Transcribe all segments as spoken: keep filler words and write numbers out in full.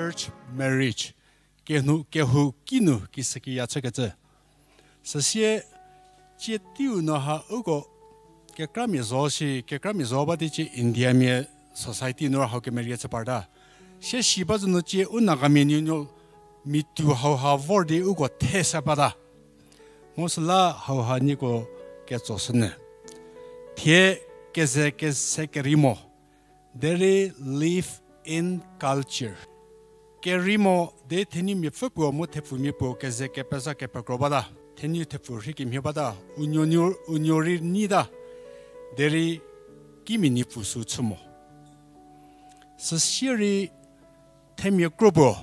church marriage, kehou, kehou kinu kisükiya chükecü. Süsie, tsie teiu nu ha uko kekramia zo shi, kekramia zo ba di cie Indiamia society nu hau kemerie chü parta. Sie shi ba zü nu cie u Nagamia nuonuo mitu hauha vor di uko these bata. Mu süla hauha nieko ketso shünyü. Thie keze kese kerei mo. Derei live in culture. Kerei mo de thenumia pfü puo mu thepfumia puo keze kepeza kepekro bata. Thenu thepfu rhei kemhie bata. Unuo, unuo rei nyita. Derei kimia nipfu sü chü mo. Süsie rei themia kro puo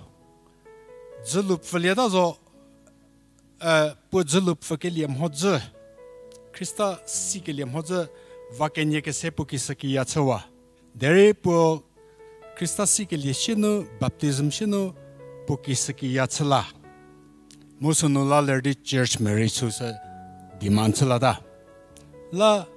dzülu pfülieta zo, puo dzülu pfükelie mhodzü, Khrista sikelie mhodzü, va kenie kese puo kisükiya chüwa. Derei puo Khrista sikelie sie nu, baptism sie nu, puo kisükiya chü la. Mu sünu la ler di church marriage süsü demand chü lata. La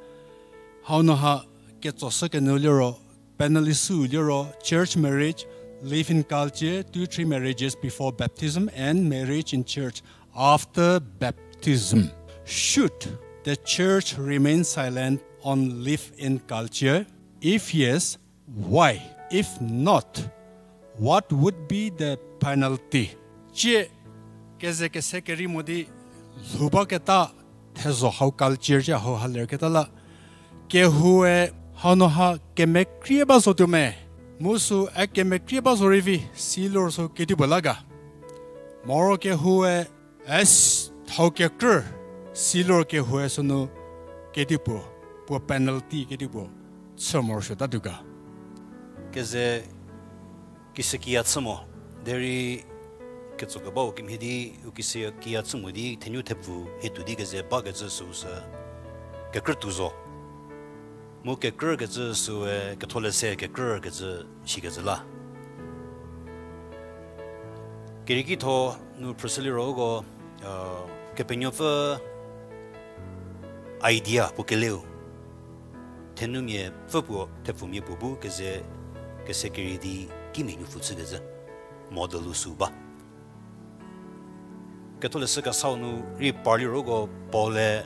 hau nu ha ketso shü kenyü liro, panelist sü liro, church marriage, live in culture, two, three marriages before baptism and marriage in church after baptism. Should the church remain silent on live in culture? If yes, why? If not, what would be the penalty? Tsie keze kese kerei mo di lhou baketa thezo hau culture cie hau ha lerketa la. Kehoue hau nu ha kemekrie ba zotuo me. Mu sü a kemekrie ba zo rei vi, si liro sü kedipuo la ga. Moro kehoue a thau kekrü, si liro kehoue sünu kedipuo, puo penalty kedipuo chü morosuotatuo ga. Keze kisükiya chü mo, derei ketsokebau kemhie di, u kisükiya chü mo di, thenu thepfu mhie tuo di keze bakecü süu sü kekrü tuo zo. Mu kekrükecü süue Ketholeshü kekrükecü shikecü la. Kerieki tho nu phrüshü liro uko, Kepenuopfü idea puo keleu, thenumia pfü puo, thepfumia puo bu keze kese kerei di kimia nupfu chükecü model-u sü ba. Ketholeshü kesau nu rei par liro uko Paul-e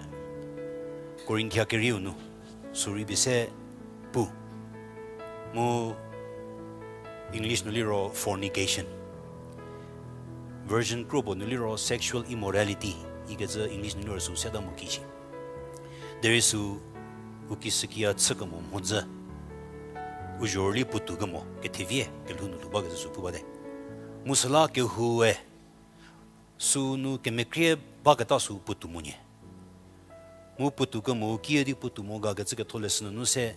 Korinthia kerieu nu sü rei pie se pu. Mu English nu liro fornication. Version kropuo nu liro sexual immorality ikecü English nu liro sü seta mo kishi. Derei sü u kisükiya chükemo mhodzü, u zhorüli puotou kemo kethevie kelhou nu lhou bakecü sü pu bate. Mu süla kehoue sünu kemekrie baketa sü puotou monyü. Mu puotou kemo u kiüdi puotou mo gakecü Ketholeshü nunu se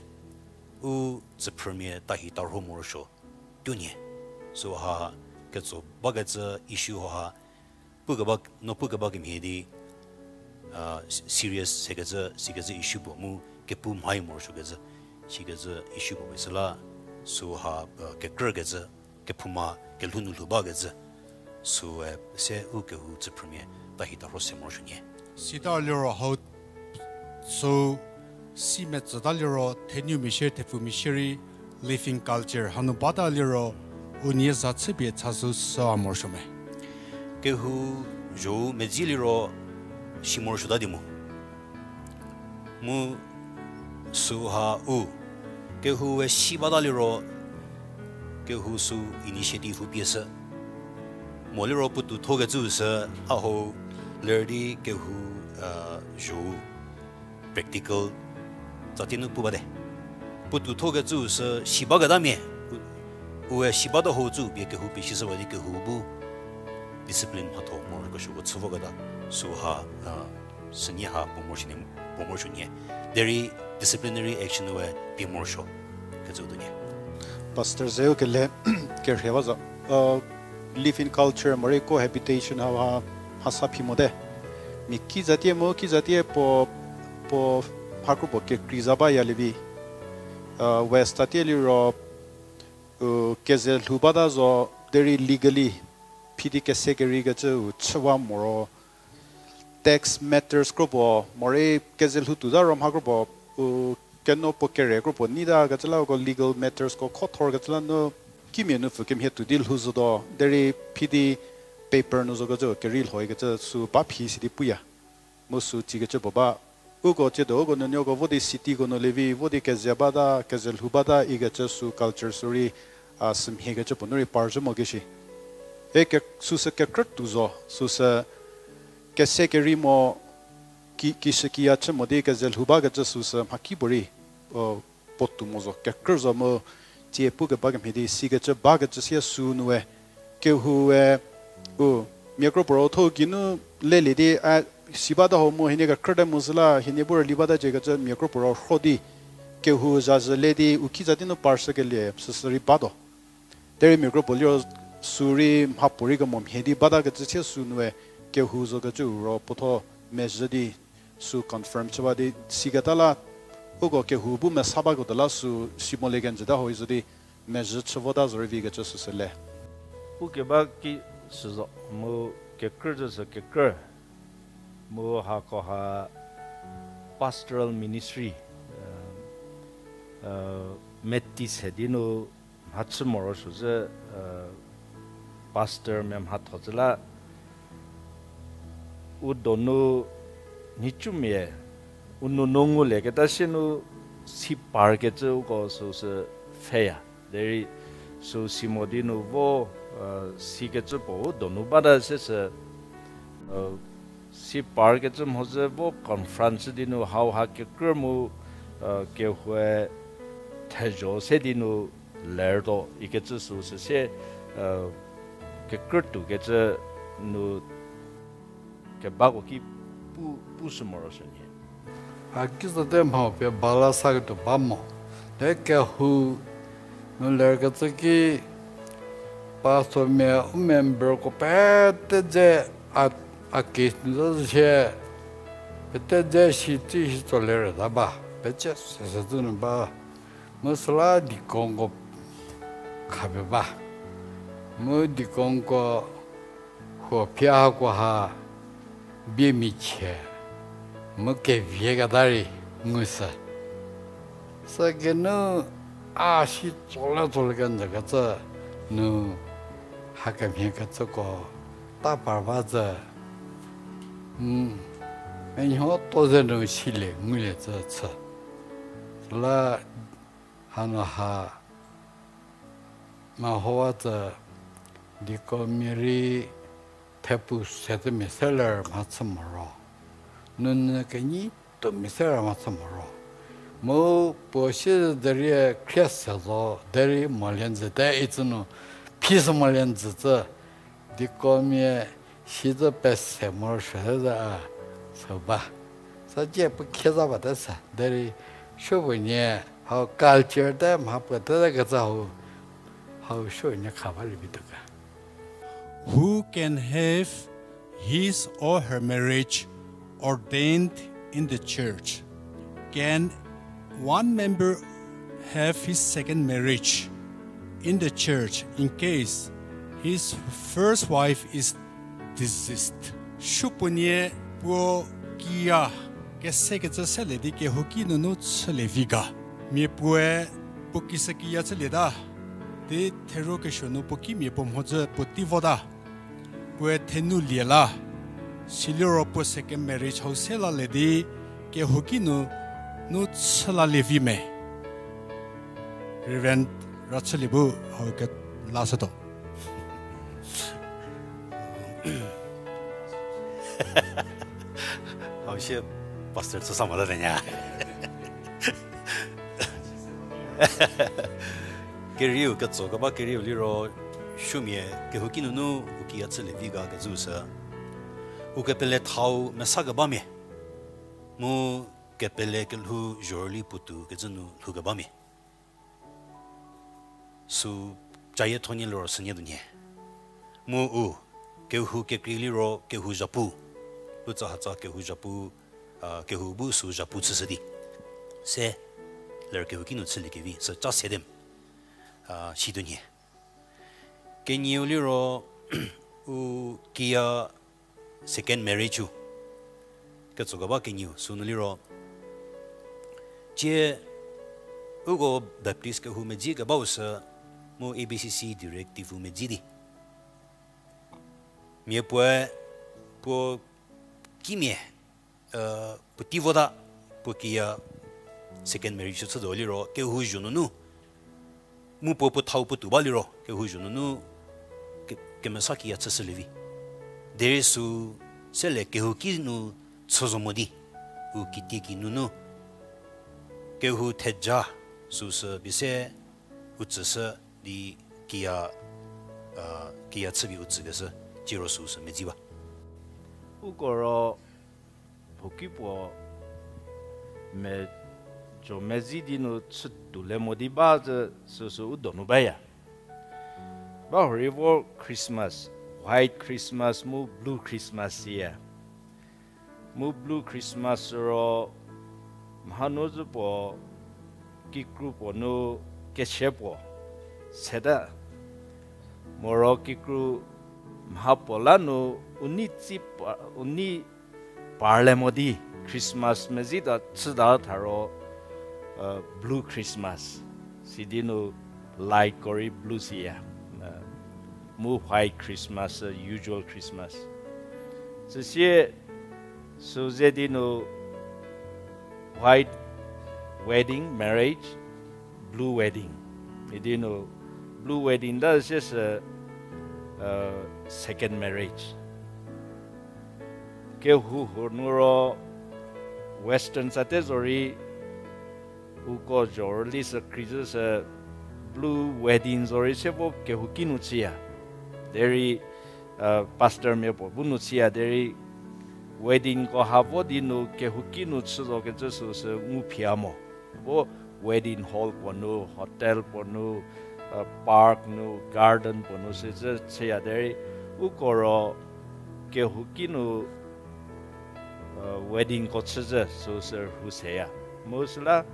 u tsüphrümia tahi tarho morosuo tuonyü. Süha ketso bakecü issue hoha pukeba, no pukeba kemhie di serious sekecü, sikecü issue puo mu kepu mhai morosuokecü, sikecü issue puo pie süla süha kekrükecü, kephouma kelhou nu lhou bakecü, süe se u kehou tsüphrümia tahi tarho se morosuonyü. Sita liro hau sü si metsüta liro thenumia shie, thepfumia shie rei living culture hanu bata liro unie za chüpie chazou süa morosuo me. Kehou zho-u medzi liro si morosuota di mu. Mu süha u kehoue si bata liro kehou sü initiative-u pie sü. Mo liro puotou thokecü sü a hau ler di kehou zho-u practical tsatie nu pu bate. Puotou thokecü sü si baketamia, u, ue si bata hou tsü pie kehou pie si shüwa di kehou bu discipline mhatho morokesuoko chü voketa süha sünie ha puo morosuo nyü, puo morosuo nyü. Derei disciplinary action-ue pie morosuo kecü tuonyü. Pastor Zeu kele kerhie ba zo. Live in culture morei cohabitation hauha mhasa phi mote. Mia ki zatie mu ki zatie puo, puo mha kropuo kekrei za bayalie vi. West tatie liro u keze lhou bata zo, derei legally phi di kese kereikecü u chüwa moro, tax matters kropuo morei keze lhou tuota ro mha kropuo u keno puo kere kropuo nyitakecü la uko legal mattersko khothorkecü la nu kimia nupfu kemhie tuo di lhou zotuo, derei phi di paper nu zokecü kerei lhoukecü sü ba phi si di puya. Mu sü tsikecü puo ba. Uko tsiedo uko nuonuoko vo di cityko nu lievi, vo di keze bata, keze lhou bata ikecü sü culture sü rei, a, sümhiekecü puo nu rei parzhü mo keshi. E ke, süsü kekrü tuo zo, süsü kese kerei mo, ki, kishükiya chü mo di keze lhou bakecü süsü mhakipuorei, o, puo tuo mo zo, kekrü zo mu tsie pukeba kemhie di sikecü bakecü sie sü nue, kehoue, u, mia kropuo ro tho geinu lelie di, a, si bata ho mu hienie kekrüte mu zhü la, hienie bu rüli bata ciekecü mia kropuo ro rho di, kehou zazhü le di, u ki za di nu parshükelie, süsü rei batuo. Derei mia kropuo liro sü rei mhapuorei kemo mhie di batakecü sie sü nue, kehou zokecü ro puotho mezhü di, sü confirm chü ba di siketa la, uko kehou bu mesa baketuo la sü si molie kenjüta ho izo di mezhü chü vota zo rei vikecü süsü le. Pukeba ki süzo mu kekrü zü sü kekrü. Mu hako ha pastoral ministry, metise di nu mhachü morosuo zü, pastor mia mhatho zü la, u donu nhicumia, u nunu ngulieketa sie nu si parkecü uko süsü pfheya. Derei sü si mo di nu vo, sikecü puo u donu bata sesü, si parkecü mhodzü vo conference di nu hauha kekrü mu, kehoue thezho se di nu lertuo ikecü süsü sie, kekrü tuokecü nu kebako ki pu, pushü morosuo nhie. A ki zote mhau pie bala saketuo ba mo. Le kehou nu lerkecü ki pastormia u memberko pete dze a, a case nu zo zhie, pete dze shi tsi shi tso lerta ba, petse sese zü nu ba. Mu süla deaconko khapie ba. Mu deaconko huo phie hako ha bie michie, mu kevieketa rei ngushü. Sükenu a si tsole tsole kenjükecü nu hakemhiekecüko ta par ba zü, menuo to ze nu silie ngulie cü chü. Süla hanu ha mehowa tsü deaconmia rei thepu setsümia se ler mhachü moro, nunu kenyi tuomia se ler mhachü moro, mu puo sie derei khrie se zo derei molie njüte icü nu phi sü molie njücü deaconmia si zü pese morosuo ze a sü ba. Sücie puo khie za bate sü derei supuonie hau culture te mha puo te kecü hau, hau supuonie kha balie vituo ga. Who can have his or her marriage ordained in the church? Can one member have his second marriage in the church in case his first wife is deceased? Supuonie puo kiya kesekecü selie di kehouki nunu chülievi ga. Mia puoe puo kishükiya chülieta, di theruo kesuo nu puo kimia puo mhodzü puo tei vota. Puoe thenu lie la, siliro puo second marriage hau se lalie di kehouki nunu chülalievi me. Reverend Rachülie bu hau kelashütuo. Hau sie pastor chü sa mota te nya. Kerieu ketso keba kerieu liro, supuomia kehouki nunu u kiya chülievi ga kecü sü u kepele thau mesa kebamia, mu kepele kelhou zhorüli puotou kecü nu lhoukebamia. Sü cayiethonie liro sünie tuonie. Mu u, kehou kekrei liro kehou zhapu. Utsahatsa kehou zhapu, kehou bu sü zhapu chüshü di. Se, ler kehouki nu chüliekevi sü ca se di, si tuonie. Kenieu liro, u kiya second marriage-u. Ketso keba kenieu sünu liro, tie, uko Baptist kehou medzi kebau sü, Mu A B C C directive-u medzi di, mia puoe, puo kimia, puotei vota, puo kiya second marriage chü tuo liro kehou zho nunu, mu puo puo thau puo tuo ba liro kehou zho nunu, ke- kemesa kiya chüshülie vi. Derei sü sele kehouki nu chü zo mo di, u kitieki nunu kehou theja süsü pie se u tsüshü di kiya, kiya chüpie u tsükeshü, siro süsü medzi ba. Uko ro, puo ki puo me- jo medzi di nu chütuo le mo di ba zü süsü u donu baya. Ba hurei vo Christmas, white Christmas mu blue Christmas siya. Mu blue Christmas ro mhanu zü puo kikru puo nu kechie puo seta. Moro kikru mha puo la nu u nei tsi pa- u nei parle mo di Christmas medzi ta chüta tha ro, blue Christmas. Sidi nu light ko rei blue siya. Mu white Christmas, usual Christmas. Süsie süze di nu white wedding, marriage, blue wedding. Idi nu blue wedding ta sie sü second marriage. Kehou huo nu ro Western sate zorei uko zho rüli sü kri zü sü blue wedding zorei se vo kehouki nu chüya. Derei pastormia puo bu nu chüya derei weddingko ha vo di nu kehouki nu chü zo kecü süsü ngu phia mo. Vo wedding hall puo nu, hotel puo nu, park nu, garden puo nu sicü chüya derei uko ro kehouki nu weddingko chüzhü süsü rhu seya. Mu süla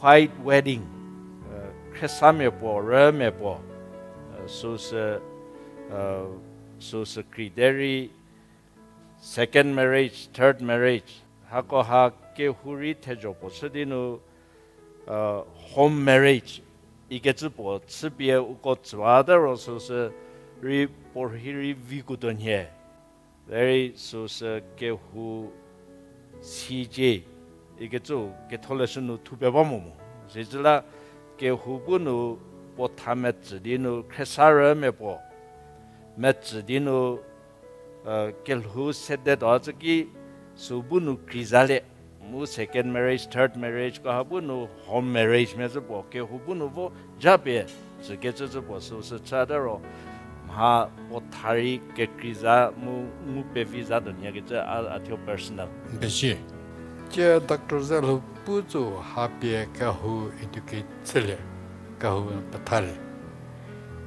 white wedding, khriesamia puo, rümia puo, süsü, süsü kri derei second marriage, third marriage, hako ha kehou rei thezho puo chü di nu home marriage ikecü puo chüpie uko tsüwate ro süsü rei puorhi rei vikuo tuo nhie. Derei süsü kehou sicie ikecü ketholeshü nu thupie ba mo mo. Sicü la kehou bu nu puo tha metsü di nu khriesarümia puo metsü di nu kelhou sedetuo tsü ki sü bu nu kri zalie. Mu second marriage, third marriage ko ha bu nu home marriage mecü puo kehou bu nu vo japie tsükecü cü puo süsü chüta ro mha puo tha rei kekri za mu ngu pevi za tuo nyakecü a, a thuo personal. Pesie. Tie Doctor Zelhou pu tsü hapie kehou educate chülie, kehou pethalie.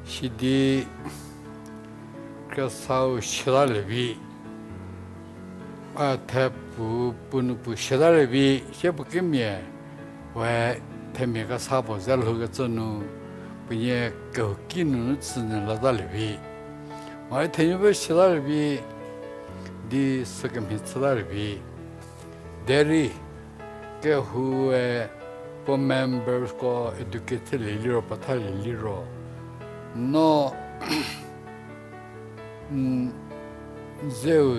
Sidi khriesau siatalie vi, a, thepu puo nu puo siatalie vi, sie puo kimia we themia kesa puo ze lhoukecü nu puonie kehouki nunu chünyü latalie vi. Mo thenuopfü siatalie vi di sükemhie chütalie vi. Derei kehoue puo membersko educate chülie liro, pethalie liro, no zeu,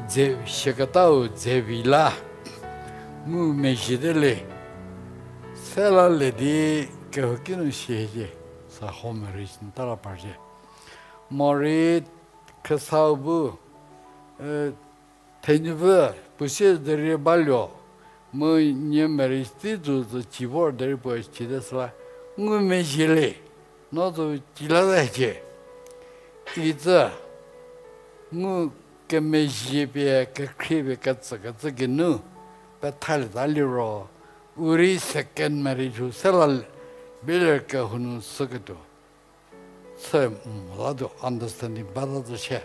dze, siaketau dzevi la ngumezhiete le. Se la le di kehouki nu siahiecie, sa home marriage n tala parcie. Morei khriesau bu, e, thenuopfü puo sie derei baluo, mu nie marriage tei zo zo ci vor derei puo cite süla ngumezhie le, no zo ci latacie. Icü ngukemezhie pie kekhrie pie ketsükecü geinu pethalieta liro, u rei second marriage hu se la bieler kehou nu süketuo chü mo la tuo understanding bata zo shie.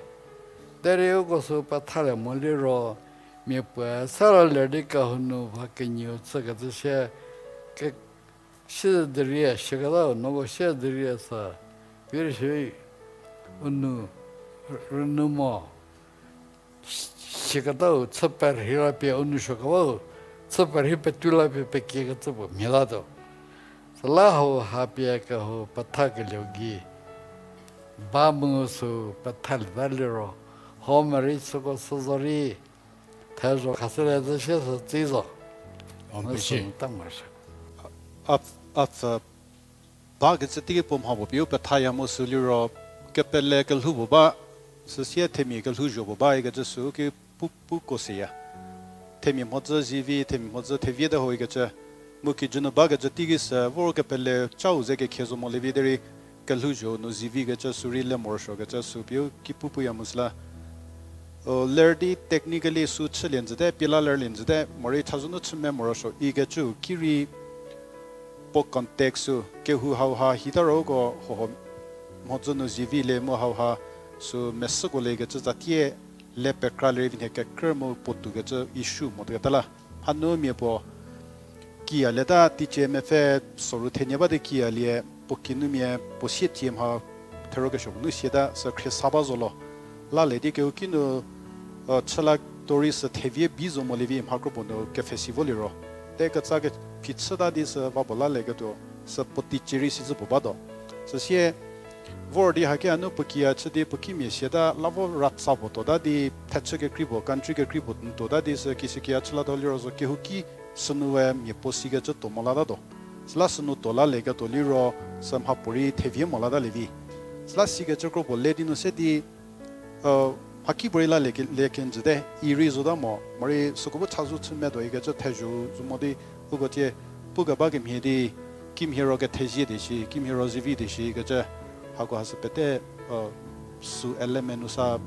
Derei uko sü pethalie mo liro, mia puoe se la ler di kehou nu va kenieu chükecü shie, ke- sie derei siaketau noko sie derei sa, viri shi u nou rünou mo, siaketau chü perhei la pie u nou suokebau, chü perhei petu la pie pekiekecü puo mhie latuo. Süla hauha pie kehou pethakelieu gei ba mu sü pethalieta liro, ho morei süko sü zorei thezho khashülie zhü sie sü tsi zo. Mu sü ta morosuo. A, a pfü bakecü teiki puo mha puo pie u pethaya mu sü liro, kepele kelhou puo ba, süsie themia kelhouzho puo ba ikecü sü ki pu, puko seya. Themia mhodzü zivi, themia mhodzü thevie te ho ikecü. Mu kijü nu bakecü teiki sü vor kepele chau ze kekhie zo molie vi derei kelhouzho nu zivi kecü sü rei le morosuokecü sü pie u ki pu puya mu süla. O, ler di technically sü chülie njüte, pie la lerlie njüte, morei chazou nu chü me morosuo ikecü ki rei puo context sü, kehou hauha hita roko hoho mhodzü nu zivi le mu hauha sü mesüko lekecü tsatie le pekra lerei vi nhie kekrü mu puo toukecü issue motuoketa la. Hanu mia puo kiyalieta teicie mepfü soru thenie ba di kiyalie puo kinumia puo sie tie mha therokesuo puo nu siata sü khriesa ba zo lo. Lale di kehou kinu, chüla torei sü thevie bi zo molie vi mha kropuo nu kepfhesi vo liro, te ketsa kephi chüta di sü va puo laleketuo, sü puo teicie rei sizü puo batuo. Süsie vor di haki a nu puo kiya chü di puo kimia siata la vo ratsa puo tuota di, thechü kekrei puo, country kekrei puo n tuota di sü kishükiya chü latuo liro zo kehouki sünu we mia puo sikecü tuo mo latatuo. Süla sünu tuo laleketuo liro sü mhapuorei thevie mo latalie vi. Süla sikecü kropuo le di nu se di, mhakipuorei lalie ke, lie kenjüte, i rei zota mo, morei süko bu chazou chü metuo ikecü thezho zo mo di, uko tie pukeba kemhie di, kimhie ro kethezie di shi, kimhie ro zivi di shi ikecü, hako ha sü pete, sü element nu sa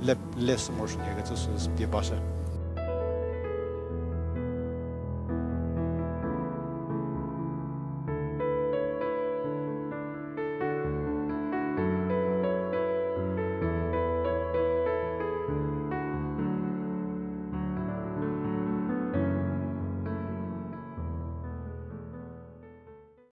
le, le sü morosuo ikecü sü pie ba shü.